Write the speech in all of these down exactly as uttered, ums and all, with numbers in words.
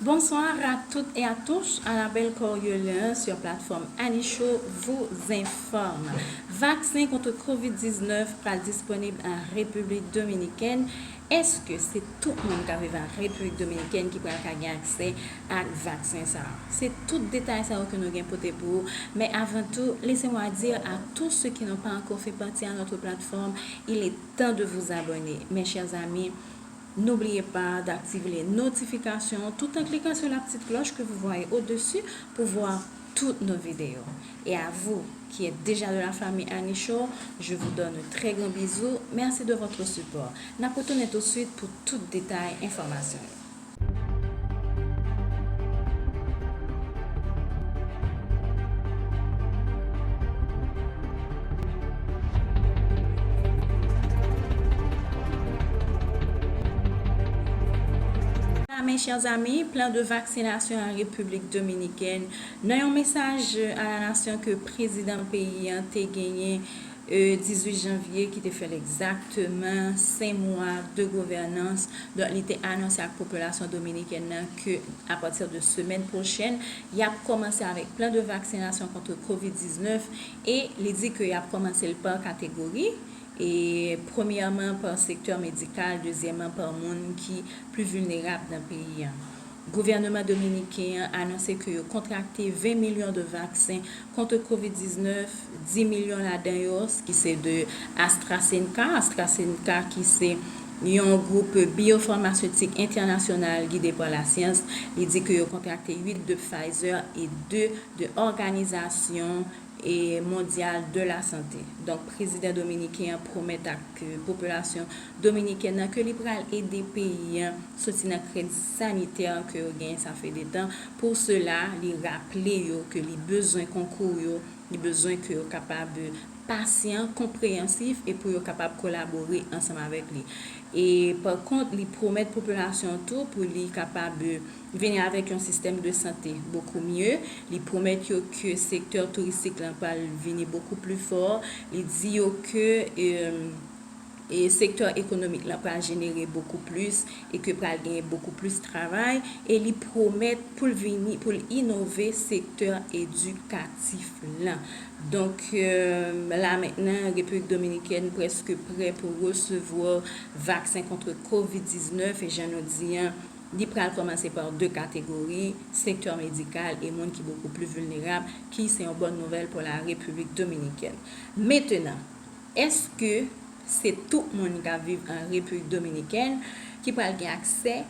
Bonsoir à toutes et à tous. Annabelle Corriolin sur plateforme Annie Show vous informe. Vaksen kont kovid diznèf pral disponib an Repiblik Dominikèn. Èske se tout moun k ap viv an Repiblik Dominikèn ki pral ka gen aksè ak vaksen sa a? Se tout detay sa yo ke nou gen pote pou ou. Men avan tou, laissez-moi dire à tous ceux qui n'ont pas encore fait partie à notre plateforme, il est temps de vous abonner. Mes chers amis, n'oubliez pas d'activer les notifications tout en cliquant sur la petite cloche que vous voyez au-dessus pour voir toutes nos vidéos. Et à vous qui êtes déjà de la famille Annie Show, je vous donne un très grand bisou. Merci de votre support. N ap retounen tout de suite pou tout detay enfòmasyon yo. Mes chers amis, plan de vaccination en République Dominicaine. Nan yon mesaj à la nation ke prezidan peyi an te genyen, e, dizuit janvye, ki te fè l egzakteman senk mwa de gouvènans, donk, li te anonse ak popilasyon dominikèn nan ke, apati de semèn pwochèn, y ap kòmanse avèk plan de vaksinasyon kont kovid diznèf, e li di ke y ap kòmanse l pa kategori, e premyèman pa sektè medikal, dezyèmman pa moun ki pli vilnerab nan peyi an. Gouvènman dominiken an anonse ke yo kontrakte ven milyon de vaksen kont kovid diznèf, dis milyon ladan yo ki se de AstraZeneca, AstraZeneca ki se yon gwoup biyofamasetik entènasyonal gide pa lasyans. Li di ke yo kontrakte uit de Pfizer e de de òganizasyon e mondyal de la sante. Donk, prezidan dominiken an pwomèt ak, e, popilasyon dominikèn nan ke li pral ede peyi an soti nan kriz sanitè ke yo genyen sa fè de tan. Pou sela, li raple yo ke li bezwen konkou yo, li bezwen ke yo kapab pasyan, konpreyansif, e pou yo kapab kolabore ansanm avèk li. E pa kont, li pwomèt popilasyon an tou pou li kapab vini avèk yon sistèm de sante bokou mye. Li pwomèt yo ke sektè touristik lan pral vini bokou pli fò. Li di yo ke, e, e sektè ekonomik lan pral jenere bokou plis e ke pral genyen bokou plis travay. E li pwomèt pou l vini, pou l inove sektè edikatif lan. Donk, e, la mentnan, Repiblik Dominikèn prèske prè pou resevwa vaksen kont kovid diznèf, e jan nou di an, li pral kòmanse pa de kategori, sektè medikal e moun ki bokou pli vilnerab, ki se yon bòn nouvèl pou la Repiblik Dominikèn. Mentnan, èske se tout moun k ap viv an Repiblik Dominikèn ki pral gen aksè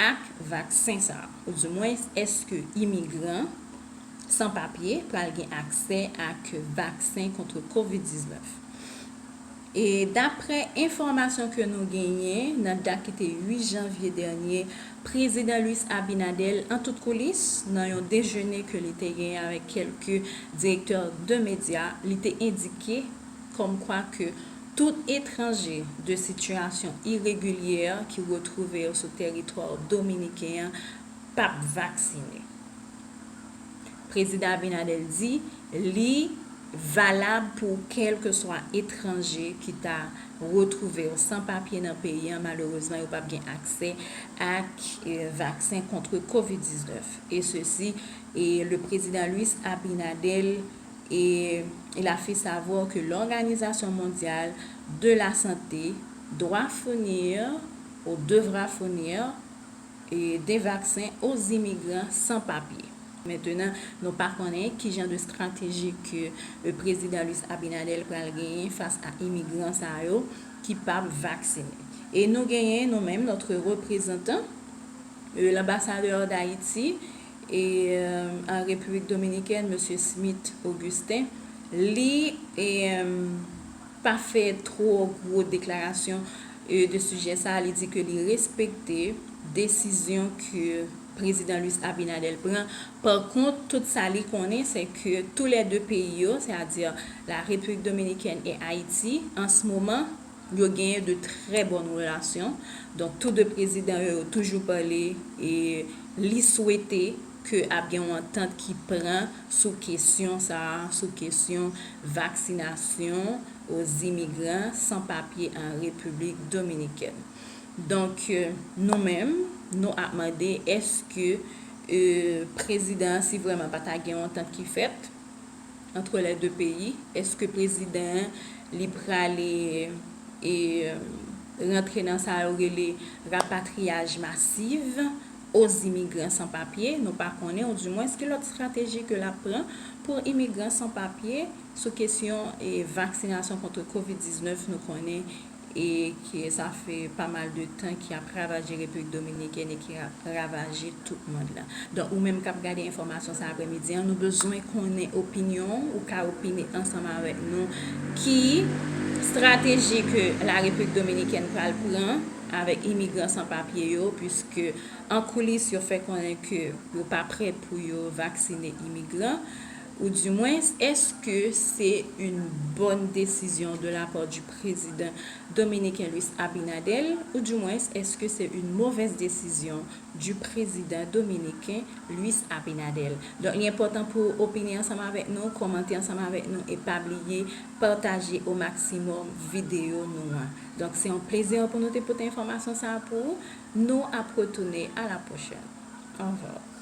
ak vaksen sa a? Oudimwens, èske imigran san papye pral gen aksè ak vaksen kont kovid diznèf? E daprè enfòmasyon ke nou genyen, nan dat ki te uit janvye dènye, prezidan Luis Abinader, an tout koulis, nan yon dejene ke li te genyen avèk kèlke direktè de medya, li te endike kòmkwa ke tout etranje de sitiyasyon iregilyè ki retwouve yo sou tèritwa dominiken an p ap vaksine. Prezidan Abinader di li valab pou kèlkeswa etranje ki ta retwouve yo san papye nan peyi an, malerezman, yo p ap gen aksè ak, e, vaksen kont kovid diznèf. E sesi, e, le président Luis Abinader, e, il a fait savoir que l'Organisation mondiale de la santé doit fournir ou devra fournir, e, des vaccins aux immigrants sans papiers. Mentnan, nou pa konnen ki jan de estrateji ke, e, prezidan Luis Abinader pral genyen fas a imigran sa yo ki p ap vaksine. E nou genyen nou menm, notre représentant, e, l'ambassadeur d'Haïti, e, e, an Repiblik Dominikèn, mesye Smith Augustin, li, e, pa fè twò gwo deklarasyon, e, de sijè sa a. Li di ke li respekte desizyon ke prezidan Luis Abinader pran. Pa kont, tout sa li konnen, se ke tou lè de peyi yo, sètadi la Repiblik Dominikèn e Ayiti, an se moman, yo genyen de trè bòn relasyon. Donk, tou de prezidan yo, yo toujou pale, e li swete ke ap gen yon antant ki pran sou kesyon sa a, sou kesyon vaksinasyon aux immigrants sans papiers en République dominicaine. Donk, nou menm, nou ap mande, èske prezidan an, si vrèman pa ta gen yon antant ki fèt entre les deux pays, èske prezidan an, li prale e rantre nan sa yo rele rapatriyaj masiv aux immigrants sans papiers? Nou pa konnen, oudimwens ki lòt estrateji ke l ap pran pou imigran san papye sou kesyon e vaksinasyon kont kovid diznèf? Nou konnen e ke sa fè pa mal de tan ki ap ravaje Repiblik Dominikèn e ki ap ravaje tout mond lan. Donk, ou menm k ap gade enfòmasyon sa aprèmidi an, nou bezwen konnen opinyon w, ou ka opine ansanm avèk nou ki estrateji ke la Repiblik Dominikèn pral pran avèk imigran san papye yo, piske an koulis yo fè konnen ke yo pa prè pou yo vaksine imigran. Ou dimwens, èske se yon bòn desizyon de la part du président dominicain Luis Abinader, ou dimwens, èske se yon movèz desizyon du président dominicain Luis Abinader? Donk, li enpòtan pou w opine ansanm avèk nou, kòmante ansanm avèk nou, e pa bliye pataje o maksimòm videyo nou an. Donk, se yon plezi pou nou te pote enfòmasyon sa a pou ou. Nou ap retounen a la pwochèn. Au revoir.